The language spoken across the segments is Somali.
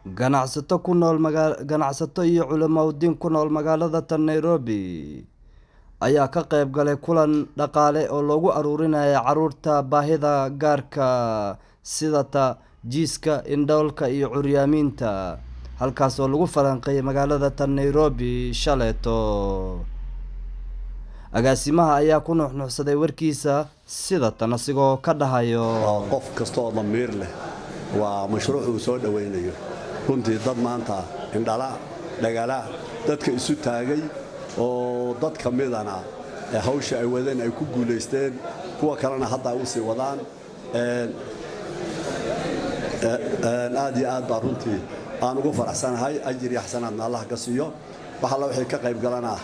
Ganacsato ku nool ganacsato iyo culimaaddin ku nool magaalada tan Nairobi ayaa ka qayb galay kulan dhaqaale oo loogu aruurinayo carruurta baahida gaarka sida ta jiiska, indhoolka iyo curyaamiinta, halkaas oo lagu falanqeeyay magaalada tan Nairobi shaleeto. Agaasimaha ayaa ku nuuxnuuxsaday warkiisa sida tan asigoo ka dhahayo: Waa qof kasta oo damiir leh, waa mashruuc uu soo dhowaynayo. Runtii dad maanta indhala dhagala dadka isu taagay oo dad ka midana hawsha ay wadeen ay ku guulaysteen, kuwa kalena hadda ay u sii wadaan. Aad iyo aad baa runtii aan ugu faraxsanahay. Ajir iyo xasanaadna Allah ka siiyo. Wax alla waxay ka qayb galanaa,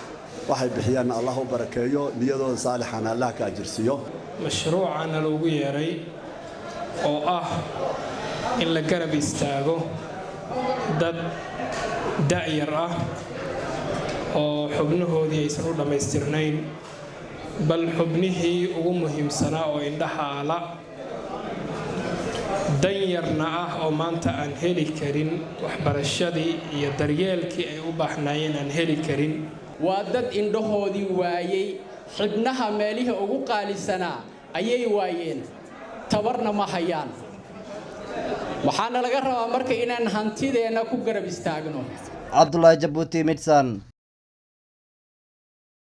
waxay bixiyaanna Allah u barakeeyo, niyadooda saalixana Allah ka ajirsiiyo. Mashruucana loogu yeeray oo ah in la garab istaago dad da'yar ah oo xubnahoodii aysan u dhammaystirnayn, bal xubnihii ugu muhiimsanaa oo indhaha ala, danyarna ah, oo maanta aan heli karin waxbarashadii iyo daryeelkii ay u baahnaayeen aan heli karin. Waa dad indhahoodii waayey, xibnaha meelihii ugu qaalisanaa ayay waayeen, tabarna ma hayaan. Waxaana laga rabaa marka inaan hantideenna ku garab istaagno. Cabdulaahi Jabuuti, Midsan.